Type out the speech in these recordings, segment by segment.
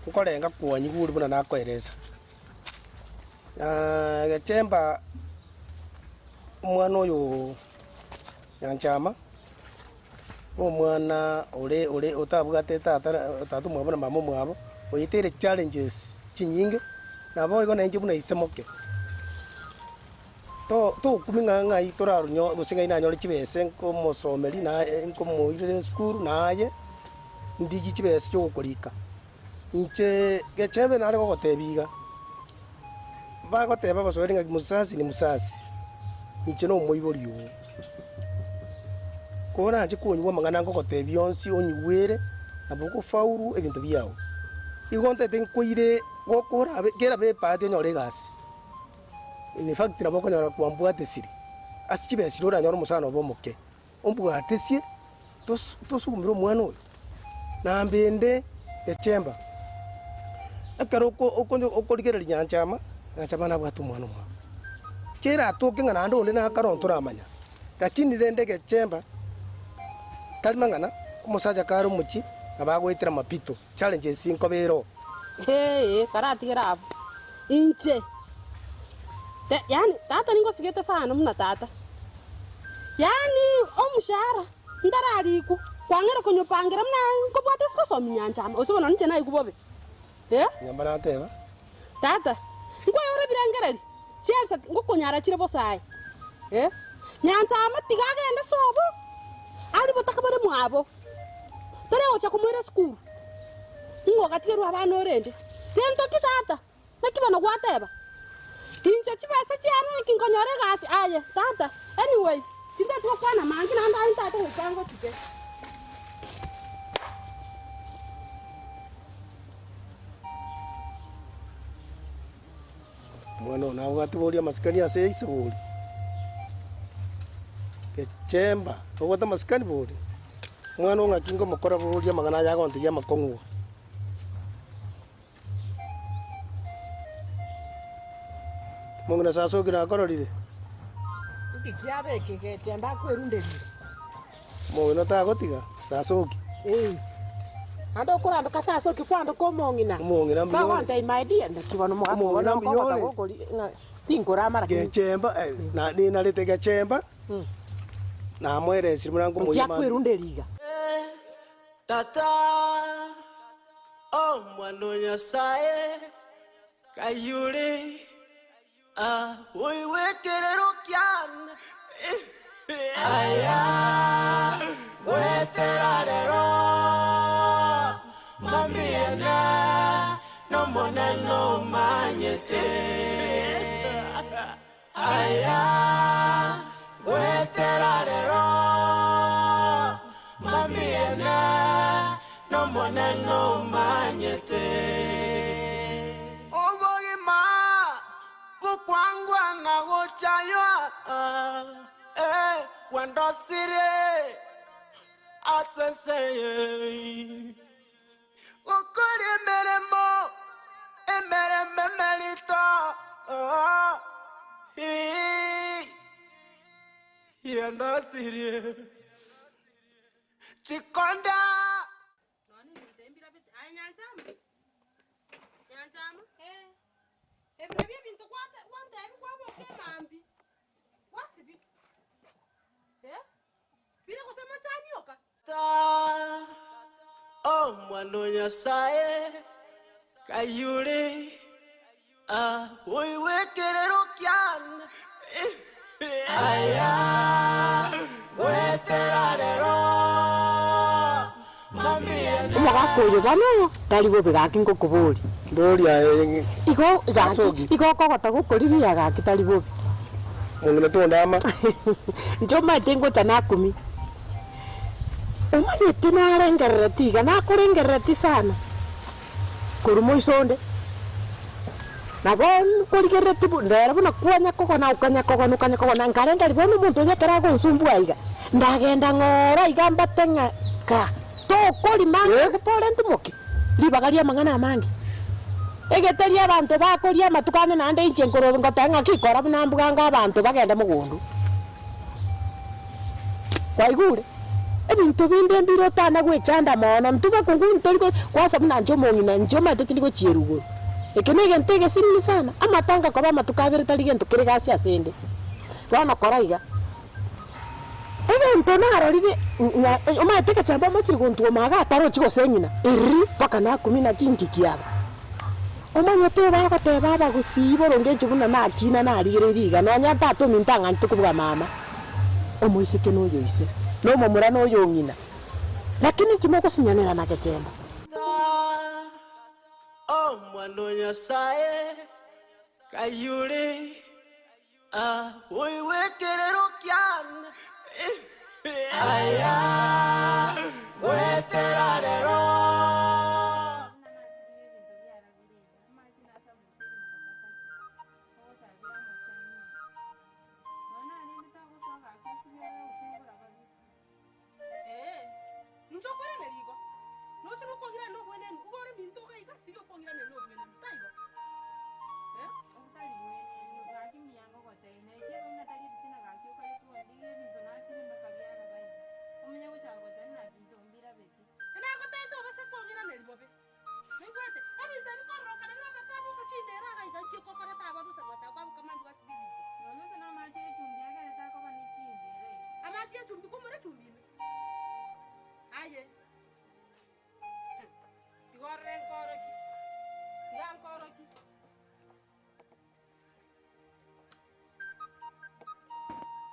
Nkorenga kwanyigure buna nakoeresa. Gechemba omwana oyo Nyanchama, nomwana ore ore otabwate tata tata omwabo na mama omwabo, oeteire challenges chinyinge, naboigo nainche buna ise moke, to tokumia ng'a ng'ai toraronyo gose ng'ai nanyore chibese nkomosomeria naye nkomoirera esukuru naye, ndigie chibesa chiogokorika. Inche gechebe nare gogotebia iga, bagoteba abaswahili ng'a msasi ni msasi, inche nomoibori oo. Koranche konyigwa amang'ana ngogotebia onsi onyigwere, nabo ogofaulu ebinto biago. Igo ntagete nkoire gokorabe kerabe ebahati onyore egasi, in fact nabo okonyora kwambwatesire, ase chibesa chiria oranyore omosani obe omoke. Ombwatesie, tosugumere omwana oyo, na mbende echemba. Ekero okorigereria nyanchama, nyanchama nabwate omwana omwabo. Keratoke ng'a naende onde nakare oo ntoramanya, lakini rende egechemba tari mang'ana, omosacha kare omochie nabo agoetera mapito, challenges nkoba ere oo. Ee, karatigere abwo. Inche, te yaani tata ningosigete sana buna tata. Yaani omoshahara ntararikwa, kwang'eire konyopangera buna nkobwate ase gosomia nyanchama, gose bono ninche naigwa bobe, eh. Nyomba nateba. Tata, nkoeore ebirengererio, chielsa ngokonyara chire bosa aye, eh. Nyanchama tiga agende sobo, aria botaka bore mwabo. Tari gocha komoira esukuru, ng'o ogatigerwa abana orende? Gento ki tata? Naki bono gwateba? Inche chibesa chiane nki nkonyora egasi aye tata? Anyway, tinteti gokwana mangi naende aye ntagete goika ngosike. Omwana oo nabwate bori amasikani ase ise bori? Gechemba, nobwate amasikani bori? Omwana oo ng'aki nkomokora bori amang'ana aya agontebia amakong'u iga? Omong'ina Sasoki nakororire? Nki kiaba eke gechemba akwerunderire? Omong'ina otagotiga, Sasoki. Ee. Naende okorandoka Sasoki kwandoka omong'ina. Omong'ina mbuya ore. Togontebia my dear, naki bono omogaka obo Omong'ina mbuya nokogota ore. gokori ng'a tinkoramara kende. Gechemba, eh, na ninarete gechemba, namoeresire buna Nki nkomoyia mambia. akwerunderia iga? Tata, Omwana o Nyasae, kayure ah, oigwe ekerero kiane. Aya goetera rero, mambia n'Omonene omanyete. Aya goetera rero, mambia n'Omonene omanyete. Obogima bokwangwa na. Agochaywa eh, gwandosirie ase ense eye. Gokora emeremo, emeremo emerito, ii, yandosirie chikonda. Nonya ebinto ebi mbirabete. Aye Nyanchama, Nyanchama, ebi nabio ebinto gwate gwantebi kwaboka emambia, gwasibia, eh, bire gose amachani oka. Ta, Omwana o Nyasae, kayure, ah, oigwe ekerero kiane. Aya, goetera rero, mambia na. Omogaka oyo bono tari bobe gaki ngokoboria. Mboria aye Igo gaki Asogi. igo okogota gokoriria gaki tari bobe. Mong'ina tondama. Inche omanyete ngocha nakumia. Omanyete narengerereti iga, nakorengerereti sana korwa moiso onde. Nabo nkorigerereti bu ndere buna kwanya kogona okanya kogona okanya kogona, nkarengereria bono omonto oyo ekero agonsumbua iga, ndagenda ng'ora iga mbate ng'a ka, tokorima nkagopore ntimoke, ribaga ria amang'ana amange. Egetari abanto bakoria amatuko ane naende inche nkorobe ngoteba ng'aki kora buna mbuga anga abanto bagende mogondo. Kwaigure? Ebinto binde mbire otana gwechanda mono, intwe bakungu ntori go kwansa buna inche omong'ina, inche omanyete tindi gochiera igoro. Eke negento egesinini sana, amatanga koba amatuko abere tari gento kere gasi asende. Bono kora iga, egento narorire ng'a omanyete egechamba omochire gontwoma iga atarochi gose ng'ina, eriri mpaka nakumia naki inki kiaba. Omanyete bagoteba abagusii boronge inche buna nakina narigereiri iga, nonya tata ominto ang'anchete kobuga mama, omoiseke noyo ise, na omomura noyo ng'ina. Lakini inki mogosinyanera na gechemba? Omwana o Nyasae, kayure Oigwe ekerero kiane, aya goetera rero. Ee, inche okoiraneria igo, noche nokong'irana nobwenenu, igo ore minto iga iga siri okong'irana nobwenenu, taibo? Eh? Nagotebete obase kong'iraneria bobe. Noigwete? Ebinto ebi kororokana bire amachani iga chindere iga iga nki okokorete abana ase goteba kwaboka mambia gwasibia ebinto. Amache echumbi kumora echumbi ime. Aye. Tiga orore nkoroki. Tiga nkoroki.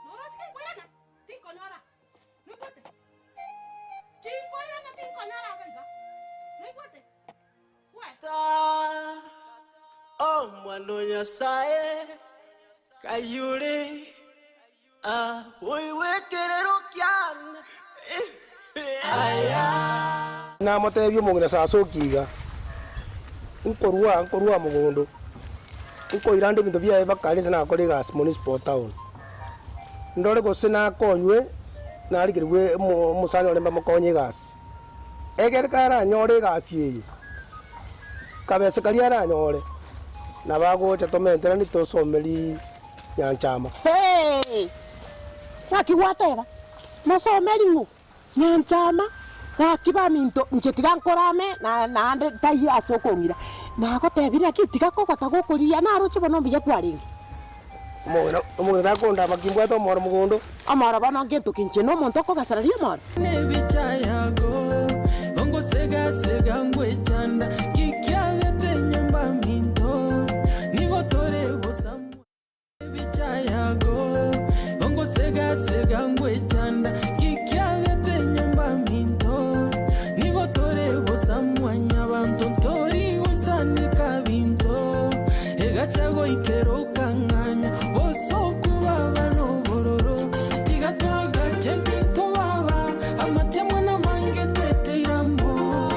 Noroche tinkoirana, tinkonyora. Noigwete? Tinkoirana tinkonyora iga iga. Noigwete? Gwe. Omwana o Nyasae, kayure, ah, oigwe ekerero kiane, aya. Namotebia omong'ina Sasoki iga, Nkorua nkorua mogondo, nkoira nde ebinto biaye bakare ase nakora egasi municipal town. Ndore gose nakonywe, narigerigwe omo omosani one mbamokonye egasi. Ekere karanyore egasi eye, kabesa karia aranyore, nabo agocha tomenteranie tosomerie Nyanchama. Hee! Naki gwateba? Mosomeri ng'o? Nyanchama, gaki baminto, inche tiga nkorame na naende taiyo ase okong'ira. Nagotebirie naki tiga kogota gokorigia naroche bono mbuya kwarenge. Omong'ina omong'ina takondama ki mbwate omoro mogondo. Omoro bono ngento ki inche nomonto okogeseraria omoro? Nebicha yago, ongosega-sega ngwechanda, ki kiabete nyomba minto, nigo tore bosa mwa. Ebicha yago, ongosega-sega ngwechanda, ki kiabete nyomba minto, nigo tore bosa mwanyabanto, ntori gosaneka binto, egacha goikera okang'anya, bosoku baba nobororo, tiga twagache ebinto baba, amatemwa namange tweteire amo.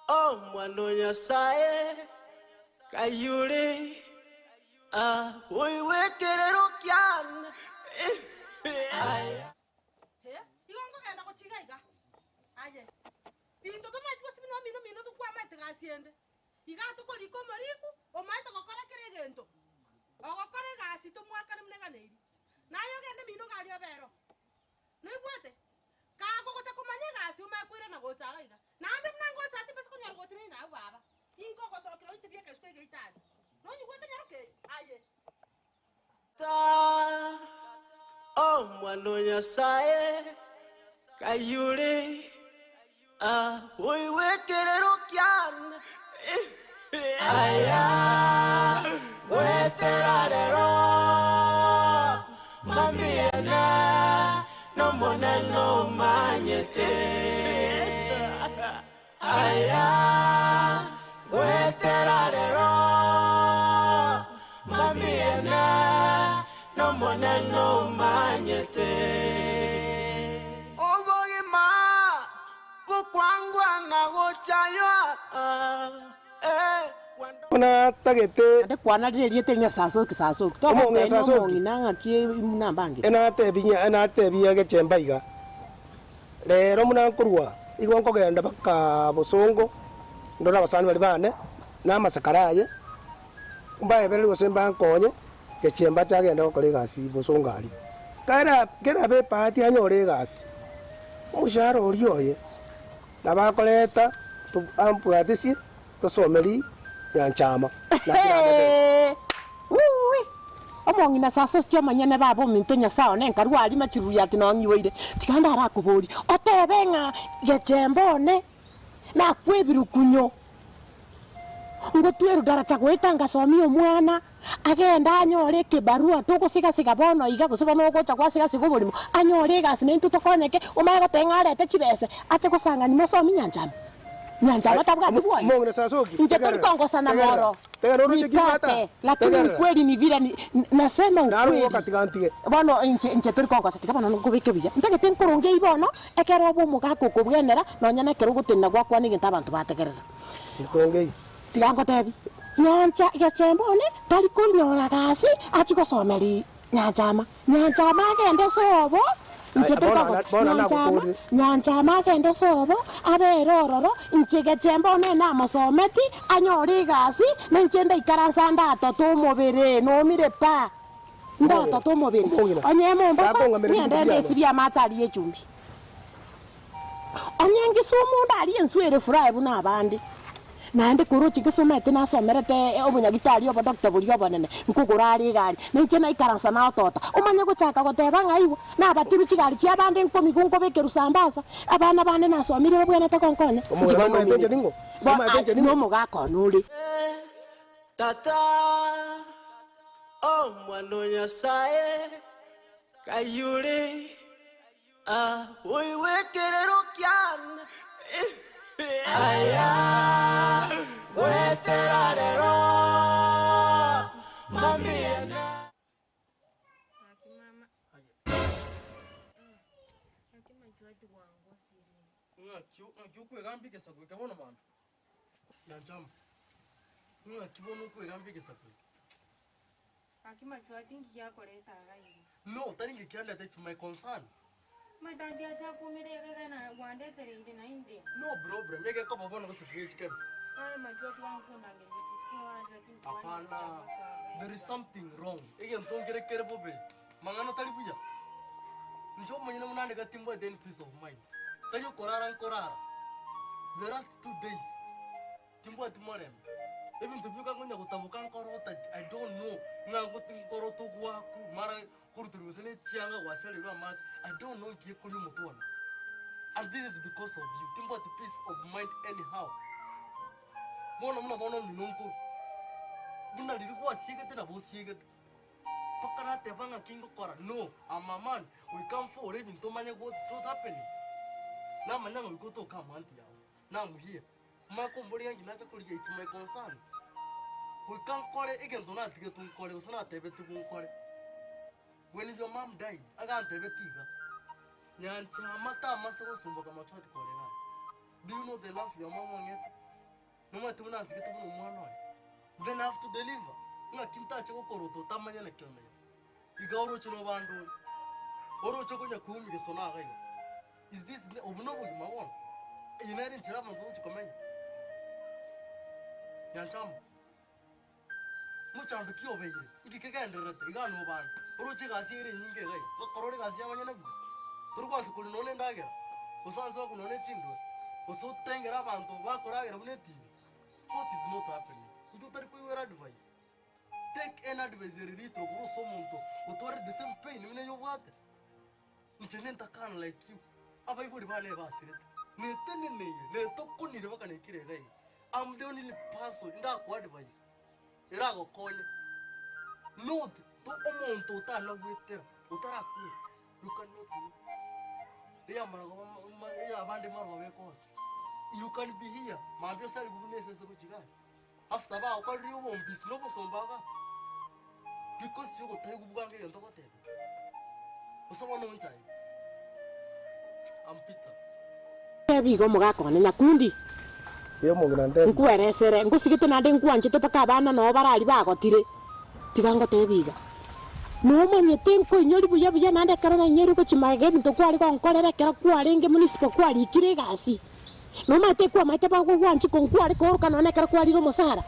Omwana o Nyasae, kayure. Ah, oigwekerero kiane Aya. Eh, igo nkogenda gochia iga iga. Aye, binto tomaeti gosibia nomino mino tokwamaete gasi ende. Iga tokorika omoriku, omaete gokora kera egento. Ogokora egasi tomwakane buna eganeiri. Naye ogende mino iga aria obe ero. Noigwete? Kagogocha komanya egasi omanye koirana gocha iga iga. Naende buna ngocha timbasi konyora gotenena abwo baba. Inkogosokera inche bieka isiko egeita aria. Nonyigwete nyaroke eye? Aye. Ta Omwana o Nyasae, kayure, ah, oigwe ekerero kiane. Aya, goetera rero, mambia n'Omonene omanyete. Aya, goetera rero, mambia n'Omonene omanyete. Obogima bokwangwa na gochaywa, eh, Natagete. Ande kwana rire erieta eri ng'a Sasoki, Sasoki. Omong'ina Togotebia Sasoki. omong'ina ng'aki buna mbange. Enatebi enatebia gechemba iga, Rero buna nkorwa igo nkogenda mpaka bosongo, ndore abasani baria bane, na amasakara aye, mbaebererie gose mbankonye, gechemba achagende gokora egasi bosongo aria. Kera kerabe ebahati anyore egasi, omoshahara oria oye, nabo akoreta to ambwatisie. Tosomeri nyanchama, naki namotebi. Wuui! Omong'ina Sasoki omonyene baba ominto Nyasae one nkarua aria machururi ati nong'iboire, tiga ndarakoborie, otebe ng'a gechemba one nakwe ebirukunyo, ngotweru daracha goeta ngasomia omwana, agende anyore ekebarua togosiga-siga bono iga gose bono ogocha gwasiga-siga oborimo, anyore egasi naintwe tokonyeke, omanye goteba ng'a arete chibese, ache gosang'ania mosomi nyanchama. Nyanchama tabwati bwoye. Omong'ina Sasoki, Inche tori tegerera, kongosana tegerera, moro tegerera oroche ki nikate, tata, lakini tegerera. ukweli ni vile ni, nasema Naro ukweli. goka tiga ntige. Bono inche inche tori kongosa tiga bono nkobeke buya. Ntagete nkoronge eyio bono, ekero obe omogaka okobwenera, nonya na ekero ogotenena gwakwana egento abanto bategerera. Nkonge eyio. Tiga ngotebi, nyancha gechemba one tari konyora gasi achie gosomeri Nyanchama. Nyanchama agende sobo, inche Aya, bono tori bono Nyanchama, nagokorire. Nyanchama agende sobo, abere ororo, inche gechemba one namosometi, anyore egasi, na inche ndaikaransa ndatote omobere, nomire pa, ndatote omobere. Omong'ina, Onye Mombasa, nakong'amereria ng'ende ebinto biane. ndesibie amache aria echumbi. Onye Kisumu ndarie enswe ere furaha buna abande. Naende koroche Kisumu nasomerete obonyagitari obodoctor boria obonene, nkogora are egari, na inche naikaransa naotota. Omanye gochaka goteba ng'a aigwa, nabatirwe chigari chia abande nkomigwa nkobekerwa sambasa, abana bande nasomire babwenerete gonkonya. Omong'ina omanyete inche ning'o? Omanyete inche ning'o? Nomogaka one ore. Tata, Omwana o Nyasae, kayure, ah, oigwe ekerero kiane. Aya, goetera rero, mambia na. Gaki mama. Gaki machuati gwangosirie. Ng'aki ng'aki okwegambia egesaku eke bono mambia? Nyanchama, ng'aki bono okwegambia egesaku eke? Gaki machuati nki giakoreta iga igo? No, tari nki kiandete it's my concern. Amatangi acha akumire iga iga na gwandetereire naende. No problem, egekoba bono gose tigechi kebe. Bono machuati gwankondangeria chisiko lakini Hapana, there is something wrong. Egento nkere kere bobe, mang'ana tari buya. Inche omonyene buna ande gati mbwate any peace of mind. Tari okorara nkorara. The last 2 days, timbwati morembe. Ebinto bioka nkonya gotaboka nkorota, I don't know, ng'a nkorota ogwaku, mara koruterwa gose na echianga gwasiarerwa amache, I don't know nki ekoria omotwe one. And this is because of you. Timbwati peace of mind anyhow. Bono buna bono omino nkoru. Buna riria gwasiegete nabo osiegete. Mpaka nateba ng'aki ngokora, no, I'm a man, goika mfore ebinto manye what's not happening. Namanya ng'a goika otoke amo aunty yago. Namuhia. Omanye komboria ng'a nacha korigia it's my concern. Goika nkore egento natigetwe nkore gose natebetigwe nkore. When your mom died, agantebetie iga, nyanchama tamase gosumboka machwati kore igaa. Do you know the love your mom wang'ete? Nomanyete buna ansigete buna omwana oye? Then I have to deliver. Ng'aki ntache gokorota otamanya naki omenya. Iga oroche nobande ore, oroche konya koumia egesono iga iga. Is this obo nobogima bono? Eye nere enchera abanto bagochia komenya? Nyanchama, mochando ki obeire? Nki kegendererete iga nobande? Oroche egasi ere enyinge iga iga, gokora ore egasi y'abanyene buya? Tori kwansa koria nonya na endagera, gose ase okonywa nonya na echindwe, gose otengere abanto bakoragera buna etibi? What is not happening? Intwe otari koigwera advice. Take any advice ere ritro korwa ase omonto otwarire the same pain buna eye obwate. Inche nintakana like you, abaibori bane ebasirete, neteneneirie, netokonire mpaka naikire iga iga. I'm the only person ndakoa advice eragokonye not to omonto otanagwetera, otarakure, you cannot know. Eyamara koba ma- ma- eyabande maroba bekosa. You can be here, mambia osarigwe buna esese gochia igaa. After bagokorire obombisi na obosomba igaa, because yogotaigwa bwango egento ogoteba, gose bono onchaye. I'm Peter. Tebi iga omogaka one, Nyakundi, Ee omong'ina ntebi. nkweresere, ngosigete naende nkwanchete mpaka abana noo bararia bagotire. Tiga ngotebi iga, Nomanyete nkoinyoria buya buya naende ekero nainyoire gochia magega ebinto kware gonkorera ekero kwarenge municipal kwarikire egasi. Nomanyete kwamaete bagogwanchia konkware kooroka nonya nekero kwarire omosara,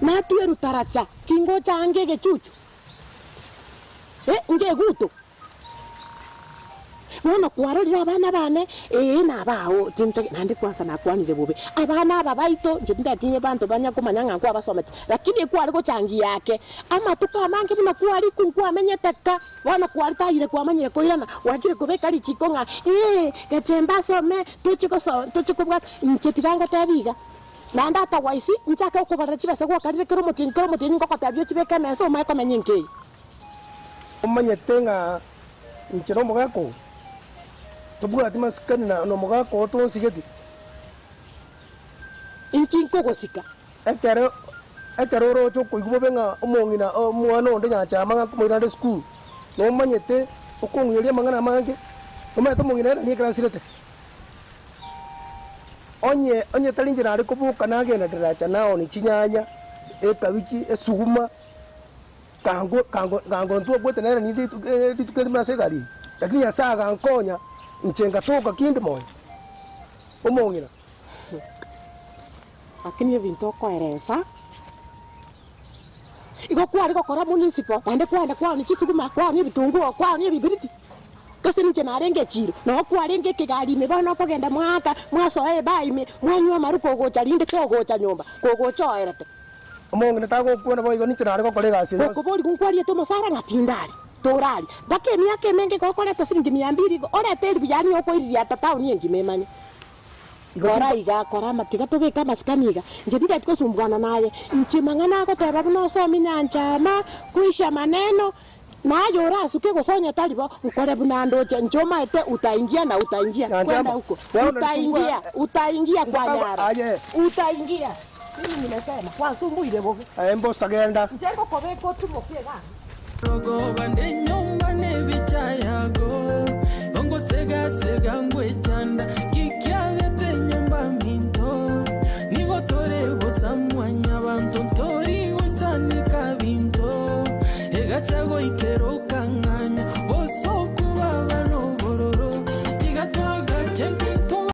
natwe rutaracha ki ngocha ange egechuchu, eh, ngeguto. Bono kwarorire abana bane, ee nabao tintagi naende kwansa nakwanire bobe, abana aba baito inche tindati inye banto banya komanya ng'a nkwabasometi, lakini ekware gochangia ake, amatuko amange buna kwarikwa nkwamenyete ka. Bono kwaritaire kwamanyire koirana, gwachire kobeka richiko ng'a ee, gechembe asome, tochie goso tochie kobwata, inche tiga ngotebi iga. Naende otherwise, nchake gokobarera chibesa gwakarire kera omotienyi kera omotienyi ngogotebia ochibeke emesa omanye komenya enka eye. Omanyete ng'a inche nomogaka oo, tobwati masikani na nomogaka oo tonsigeti. Inki nkogosika? Ekero ekero oroche okoigwa bobe ng'a omong'ina omwana onde Nyanchama ng'a nkomoira ande esukuru, nomanyete okong'uyeria amang'ana amange, omanyete omong'ina ere nigo ekero asirete. Onye onye tari inche nare koboka nagenda daraja naonia chinyanya, ekabichi, esuguma, kango kango kango ntwakwete nere ninde rituko rituko erimo ase egari eye, lakini Nyasaye agankonya, inche ngatoka kinde moyo, omong'ina. Lakini ebinto okoeresa, igo kware gokora municipal, naende kwaenda kwaonia chisukuma, kwaonia ebitunguo, kwaonia ebibiriti, gose ninche narenge echiro, noo kwarenge ekegari ime bono okogenda mwaaka, mwasoa ebaa ime, mwanywa amarwa kogocha rinde togocha nyomba, kogocha oerete. Omong'ina tagokwana boigo ninche nare gokora egasi eye yonsi. Gokoborigwa nkwariete omosara ng'a tindari, torari, mpaka emiaka emenge igo okoreta siringi mia mbiri igo, orete eribu yaani okoiririata town engima emanye. Kora iga, kora ama, tiga tobeke amasikani iga. Inche tindeti gosumbwana naye. Inche mang'ana agoteba buna osomi nyancha ama, kuisha maneno, naye orasuke gose onye tari bo, nkore buna ndoche. Inche omaete utaingia na utaingia. Nyancha Kwenda ama, huko. bono Utaingia, risumbua, utaingia kwa mpaka nyara. aye. Utaingia. Mimi nimesema, kwansumbuire bobe. Aye mbosa genda. Inche ngokobeka otimoke igaa. Rogoba nde nyomba nebicha yago, ongosega sega ngwecha.